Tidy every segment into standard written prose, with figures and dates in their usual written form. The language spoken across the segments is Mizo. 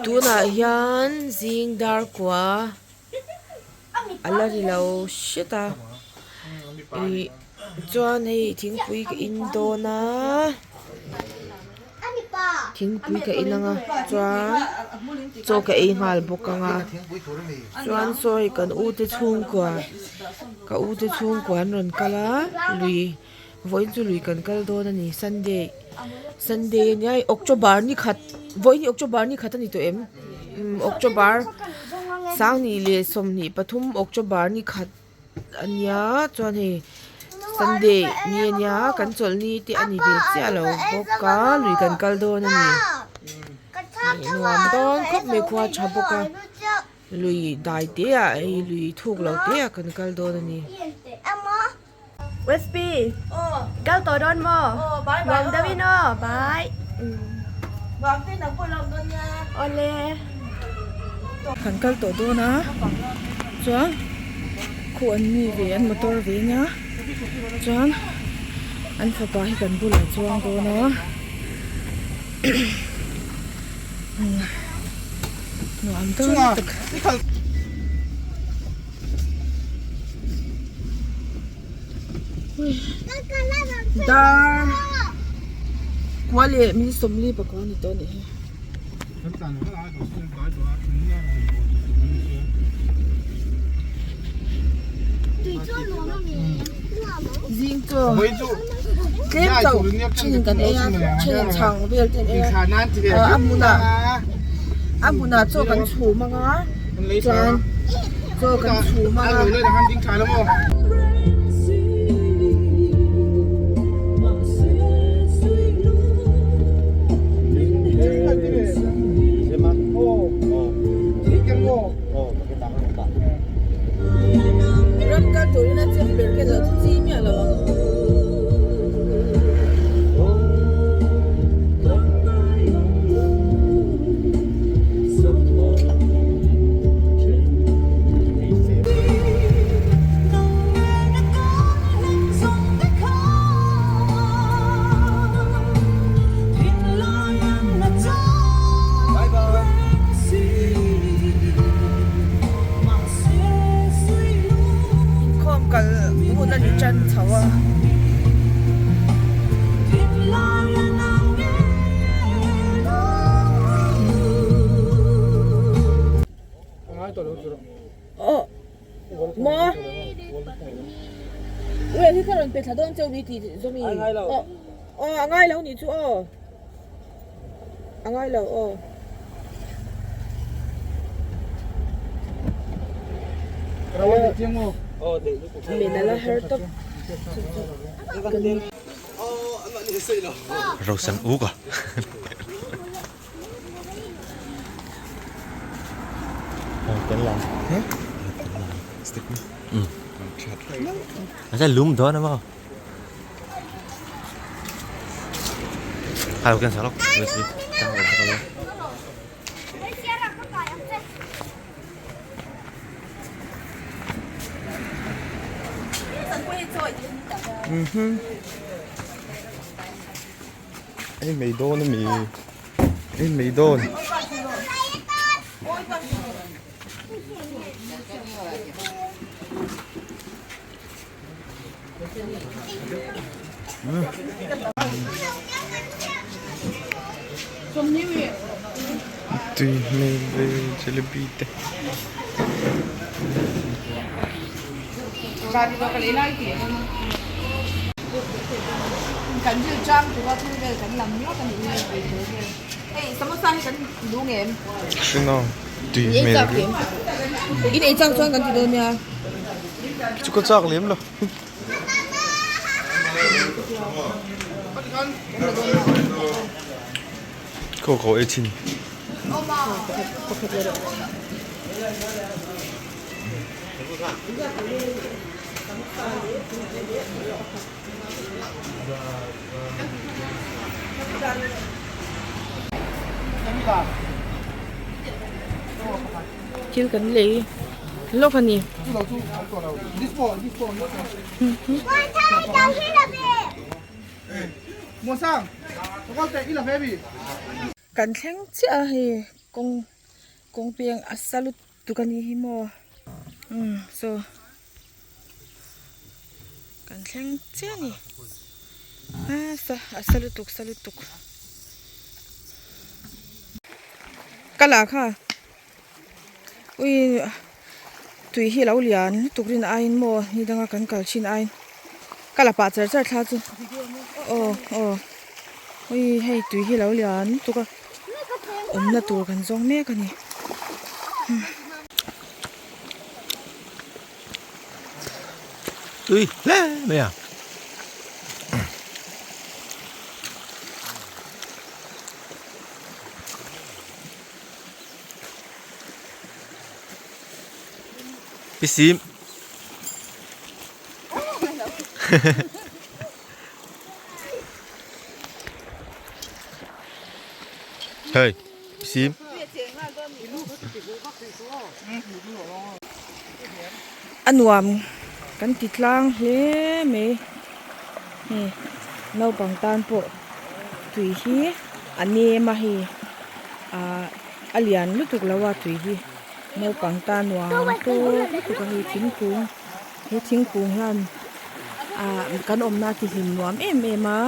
Tunah hian zing dar kua a la ri lo hret a ih chuan hei thingpui ka in dawn a thingpui ka in ang a chuan chaw ka ei nghal bawk ang a chuan saw hei kan u te chhungkua ka u te chhungkua an rawn kal a lui. Vawiin chu lui kan kal dawn a ni sunday sunday a nia october ni khat vawiin hi october ni khat a ni tawh em umm october sanghnih leh 23 october ni khat a nia chuan hei sunday ni a nia kan chawlhni te a ni ve chiah lo bawk a lui kan kal dawn a ni nuam dawn khawp mai khua tha bawk a lui dai te ah hei lui thuk lo te ah kan kal dawn a ni. Wespi kal tawh dawn maw? Nuam deuh in aw bye. Awle. Kan kal tawh dawn a chuan khu an mi ve an motor ve nia chuan an fapa hi kan bulah chuang dawn a nuam dawn lutuk. Dar kua leh min sawmli pakua ni tawh a nih hi. Zing chaw tlem chauh thenin kan ei a thenin chhang vel te an ei a a hmunah a hmunah chaw kan chhum ang a chuan. Chaw kan chhum a. Ram kal turin a chem ber kher lo chu chi miah lo ang. Inkhawm kal hun a ni tan chho a. Maw Ue hi ka rawn pe thla dawn cheu mi tih zawmi aw aw a ngai lo nih chu aw a ngai lo aw. Min a la her tawp chu. Rosan uk a. Lum dawn a maw? Ei mai dawn ami ei mai dawn. Tui hmel ve jalebi te. Hring a tui hmel riau. Chu ka chak lem lo. Khaw khaw ei thin. Thil kan lei lawk a ni. Kan thleng chiah a hei. Kawng kawng peng a sa lutuk a nih hi maw umm saw kan thleng chiah a ni a sa a sa lutuk sa lutuk ka lah kha ui tui hi a lo lian lutuk rin aiin maw ni danga kan kal thin aiin ka la pah char char thla chu aw aw ui hei tui hi a lo lian lutuk a. Awmna tur kan zawng mek a ni. Tui hle mai a. Pi sim. Hei sim. A nuam kan ti tlang hle mai hei naupang tan pawh tui hi a nem a hei ah a lian lutuk lo a tui hi naupang tan nuam tawk lutuk a hei thingkung. He thingkung hian ah kan awmna ti hlim nuam em em a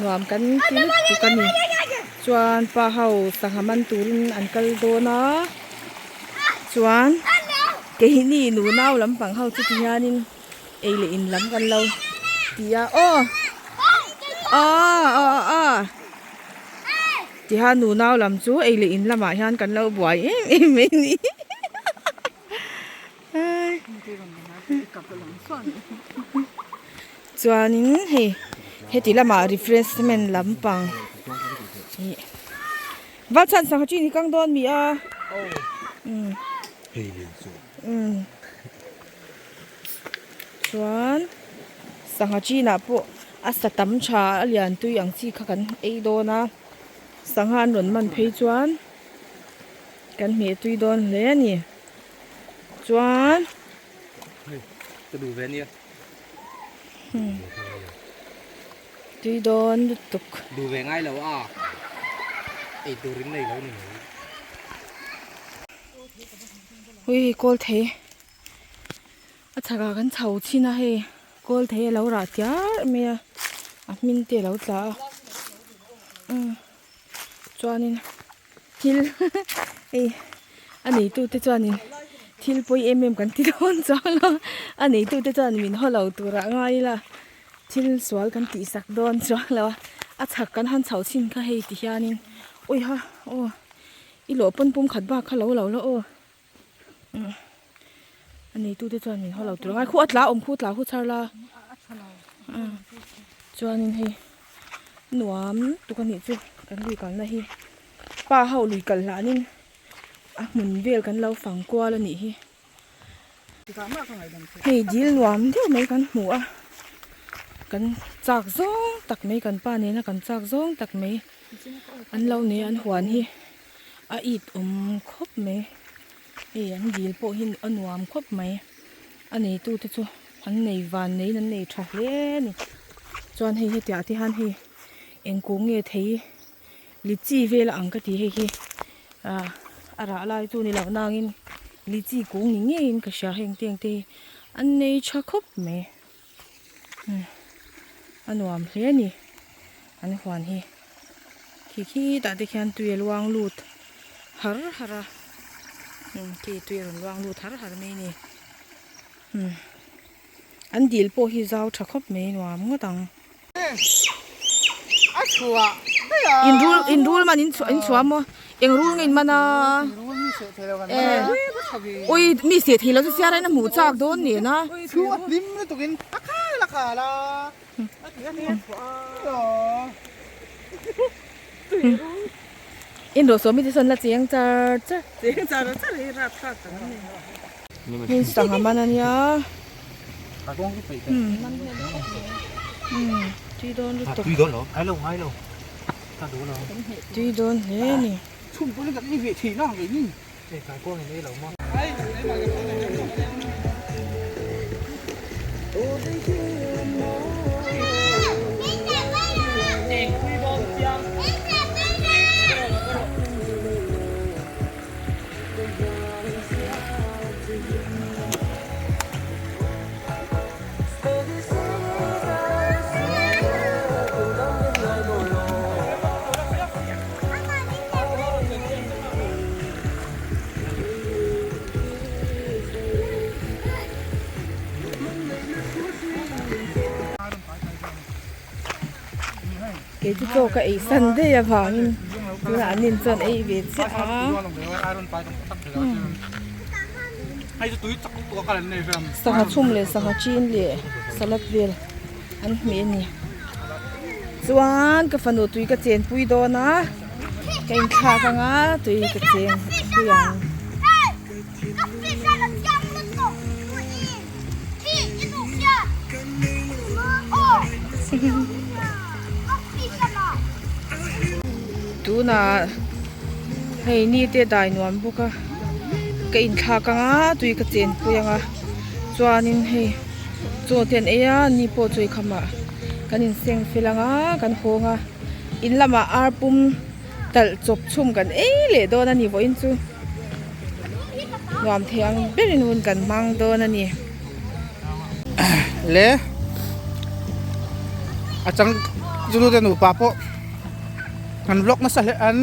nuam kan ti lutuk a ni chuan pa ho sangha man turin an kal dawn a chuan keini nunau lampang ho chu ti hianin ei leh in lam kan lo ti a aw aw aw aw tihian nunau lam chu ei leh in lamah hian kan lo buai em em mai a ni. Chuanin hei heti lamah refreshment lampang ih va chhan sangha chin hi kang dawn mi a umm chuan sangha chinah pawh a sa tam tha a lian tui ang chi kha kan ei dawn a sangha an rawn man phei chuan. Kan hmeh tui dawn hle a ni. Chuan Hei ka duh ve ania. Tui dawn lutuk. Duh ve ngai lo a. Ei tur in nei lo ni mai. Ui hei kawl thei. A chhakah kan chho chhin a hei kawl thei a lo rah tiar mai a. A hmin te a lo tla a. Chuanin thil hei a neitute chuanin thil pawi em em kan ti dawn chuang lo a neitute chuan min haw lo turah ngai ila thil sual kan tih sak dawn chuang lo a a chhak kan han chho chhin kha hei ti hianin awiha aw i lawh pawn pum khat bak kha lo lo la aw a neitute chuan min haw lo tur a ngai khu a tla awm khu tla khu chhar la chuanin hei nuam tuk a nih chu kan lui kalna hi pa ho lui kal hlanin a hmun vel kan lo fang kual a nih hi hei dil nuam deuh mai kan hmu a kan chak zawng tak mai kan pa nena kan chak zawng tak mai an lo nei an huan hi. A it awm khawp mai hei an dil pawh hi a nuam khawp mai a neitu te chu an nei van neiin an nei tha hle a ni chuan hei hetiah te hian hei eng kung nge thei lichi vel a ang ka ti hei hi ah a rah lai chu ni loh nangin lichi kung ni ngeiin ka hria heng te ang te hi an nei tha khawp mai a nuam hle a ni an huan hi khi khitah te khian tui a luang lut har har a umm khi tui a rawn luang lut har har mai a ni umm an dil pawh hi zau tha khawp mai nuam ngawt ang. Inrul inrul man in in chhuah maw eng rul nge in man a ui mi seh thei lo chu siar in a hmuh chak dawn nen a. In rawh sawmi te sawn la cheng char char. Hei sangha man a nia. Tui dawn lutuk. Tui dawn hle a ni. Kei chu chaw ka ei san daih avangin tunah an in chuan ei ve chiah a. Sangha chhum leh sangha chin leh salad vel an hmeh a ni. Chuan ka fanu tui ka chenpui dawn a, ka inthlak anga tui ka chenpui ang. Tunah hei ni te dai nuam bawk a ka inthlak anga tui ka chenpui anga chuanin hei chaw te an ei a ni pawh chu eikham ah kan inseng fel anga kan hawng a in lamah ar pum. Talh chawp chhum kan ei leh dawn a ni vawiin chu nuam thei ang berin hun kan hmang dawn a ni. Le a chang chu te nupa pawh an vlog nasa hle an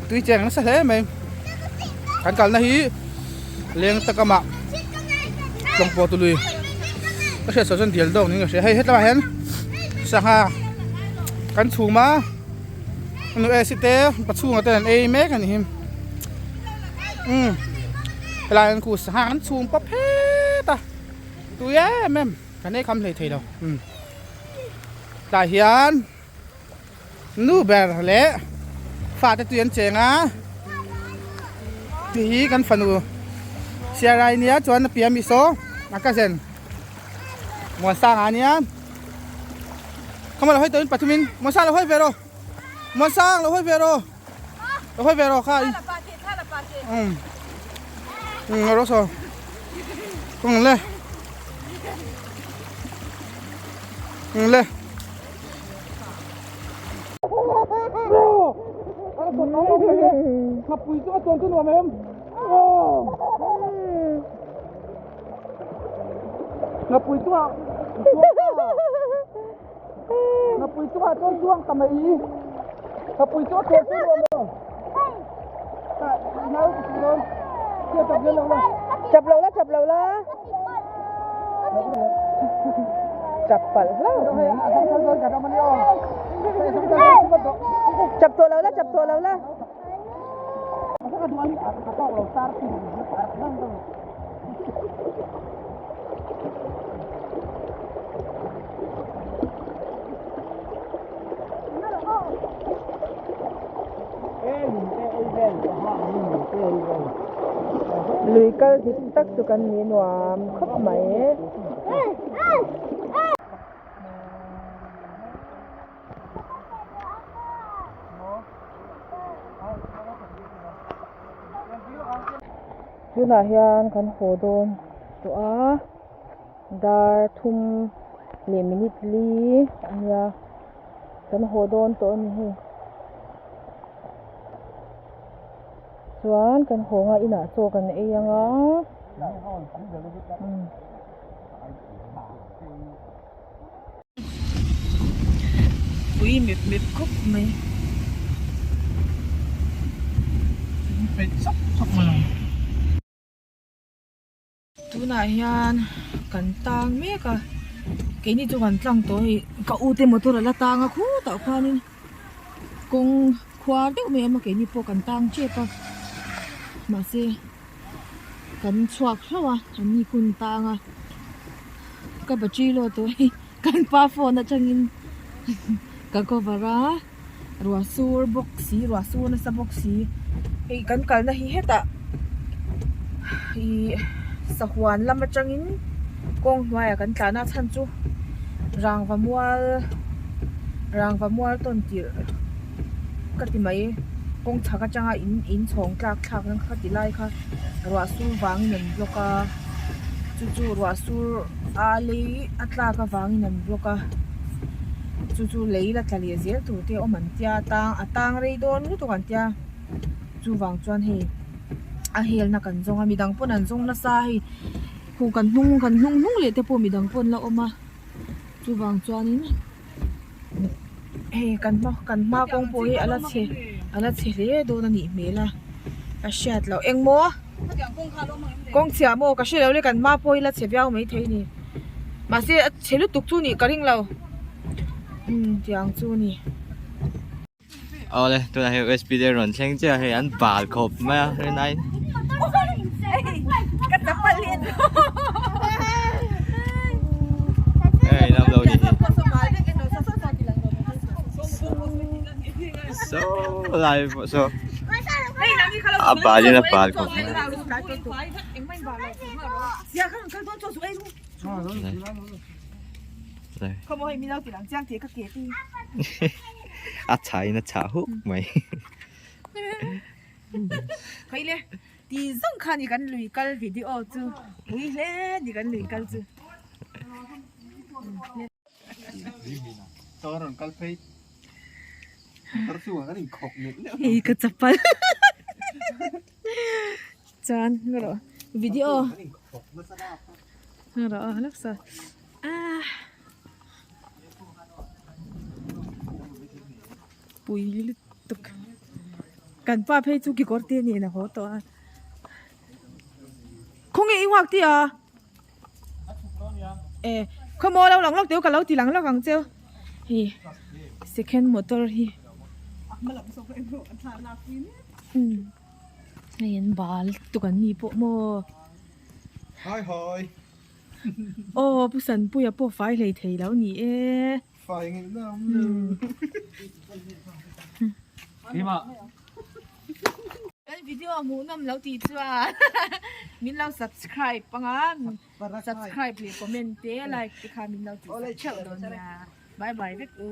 tui cheng nasa hle mai kan kalna hi leng takam ah tlawngpawh tului ka hriat sawn chuan dial dawk niin ka hria hei hetlaiah hian sangha kan chhum a nu e si te pa chhunga ten an ei mek a ni hi umm helai hian khu sangha an chhum pawp het a tui em em kan ei kham hlei thei lo umm tah hian. Nu ber leh fate tui an cheng a tih hi kan fanu siarai nia chuan a piah ami saw a cousin Muansanga ania khawmah lo hawi tawhin pathumin Muansang lo hawi ve rawh Muansang lo hawi ve rawh lo hawi ve rawh kha umm umm rawh saw kawng le le. Chap lo la chap lo la. Chap palh hlauh mai. Chap tawh lo la chap tawh lo la. Lui kal dik tak chu kan ni nuam khawp mai. Tunah hian kan haw dawn tawh a dar thum leh minute li a nia kan haw dawn tawh a ni hei chuan kan haw anga inah chaw kan ei anga umm. Pui mep mep khawp mai. Tunah hian kan tang mek a keini chu kan tlang tawh hei ka u te motor a la tang a khutah khuanin kawng khuar deuh mai a awm a keini pawh kan tang tep a mahse kan chhuak hlauh a an ni kun tang a ka battery low tawh hi kan pa phone atangin ka cover a ruah sur bawk si ruah sur nasa bawk si hei kan kalna hi hetah ihh sahuan lam atangin kawng hnuaiah kan tlan a chhan chu rangva mual rangva mual tawn tirh ka ti mai kawng chhak atanga in in chhawng tlak thlak na kha ti lai kha ruah sur vangin an block a chu chu ruah sur a lei a tlak avangin an block a chu chu lei la tla leh zel tur te a awm an tia tang a tang rei dawn lutuk an tia chuvang chuan hei a helna kan zawng a midang pawn an zawng nasa a hei khu kan hnung kan hnung hnung leh te pawh midang pawn la awm a chuvang chuanin. Hei kan hma kan hma kawng pawh hi a la chhe a la chhe hle dawn a nih hmel a ka hriat loh engmaw kawng chhia maw ka hre lo le kan hma pawh hi la chhe viau maithei a ni mahse a chhe lutuk chu nih ka ring lo. Umm tiang chu a ni. Awle tunah hian usp te rawn thleng chiah a hei an bal khawp mai a rinai hei lam lo ni hi so lai pawh saw a bal in a bal khawp mai A chhah in a chhah huk mai. Khaile ti zawng kha ni kan lui kal video chu pui hle ni kan lui kal chu. Hei ka chapal chuan ngarawh video ngarawh laksa ah. Pui lutuk kan pa phei chu kekawr te nen a haw tawh a khawnge i nghak tih a e khawmaw lo lang lawk teu ka lo ti lang lawk ang cheu hei second motor hi umm hei an bal lutuk an ni pawh maw. Aw Pu Sanpuia pawh fai hlei thei lo ni e. Fai ngei na awm lo. Keimah. Kan video hmuh nawm lo tih chuan min lo subscribe anga subscribe leh comment te like te kha min lo tih sak theuh dawn nia. Bye bye vek u.